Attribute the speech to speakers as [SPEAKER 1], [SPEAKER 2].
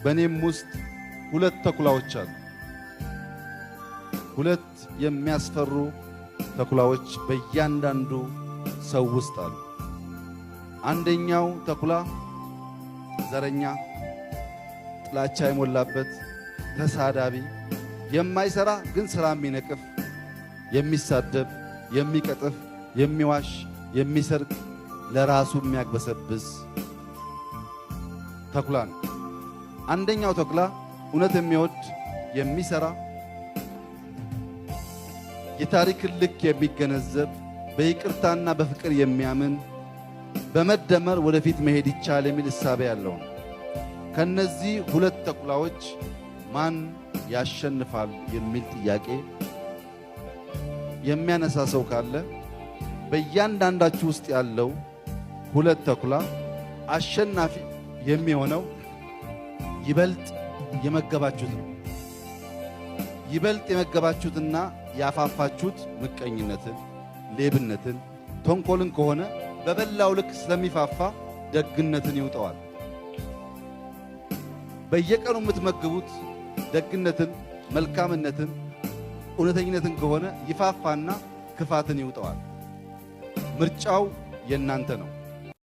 [SPEAKER 1] በእኔም ውስጥ ሁለት ተኩላዎች አሉ። ሁለት የሚያስፈሩ ተኩላዎች በእያንዳንዱ ሰው ውስጥ አሉ። አንደኛው ተኩላ ዘረኛ፣ ጥላቻ የሞላበት ተሳዳቢ፣ የማይሰራ ግን ስራ የሚነቅፍ፣ የሚሳደብ፣ የሚቀጥፍ፣ የሚዋሽ፣ የሚሰርቅ፣ ለራሱ የሚያግበሰብስ ተኩላ ነው። አንደኛው ተኩላ እውነት የሚወድ፣ የሚሰራ፣ የታሪክን ልክ የሚገነዘብ፣ በይቅርታና በፍቅር የሚያምን፣ በመደመር ወደፊት መሄድ ይቻል የሚል እሳቤ ያለው ነው። ከነዚህ ሁለት ተኩላዎች ማን ያሸንፋል የሚል ጥያቄ የሚያነሳ ሰው ካለ በእያንዳንዳችሁ ውስጥ ያለው ሁለት ተኩላ አሸናፊ የሚሆነው ይበልጥ የመገባችሁት ነው። ይበልጥ የመገባችሁትና ያፋፋችሁት ምቀኝነትን፣ ሌብነትን፣ ተንኮልን ከሆነ በበላው ልክ ስለሚፋፋ ደግነትን ይውጠዋል። በየቀኑ የምትመግቡት ደግነትን፣ መልካምነትን፣ እውነተኝነትን ከሆነ ይፋፋና ክፋትን ይውጠዋል። ምርጫው የእናንተ ነው።